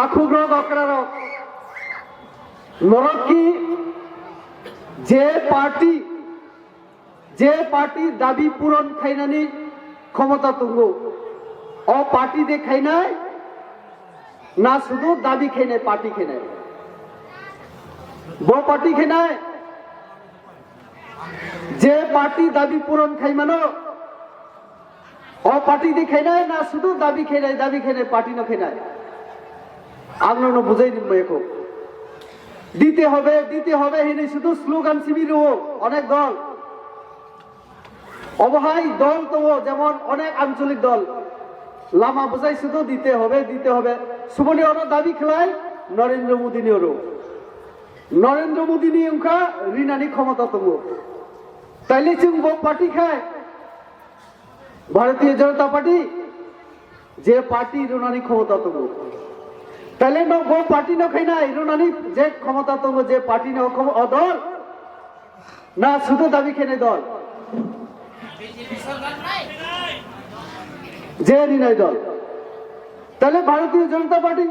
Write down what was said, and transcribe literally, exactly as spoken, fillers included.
Takhukrok okrarok, norok ki je party, je party dabi puron khainani khomota tongo, o party de khainai na sudu dabi khainai, party khainai? Bo party khainai je party dabi puron khaimano, o party de khainai na sudu dabi khainai, dabi khainai party no khainai? Ang nono bujai rimai kho. Dite hobe, dite hobe hinwi sudu slogan sibi rwo onek dol. Obo hai dol tongo, jemon onek ancholik dol. Lama bujai sudu dite hobe, dite hobe. Suboni oro dabi khlai Narendra Modi ni oro. Narendra Modi ni wngkha rinani khomota tongo. Taile chwng bo party khai Bharatiya Janata Party, je party rwnani khomota tongo. Taile no bo party no khainai rwnani je khomota tongo, je party no khomo-, o dol na sudu dabi khainai dol? Je rinai dol. Taile Bharatiya Janata Party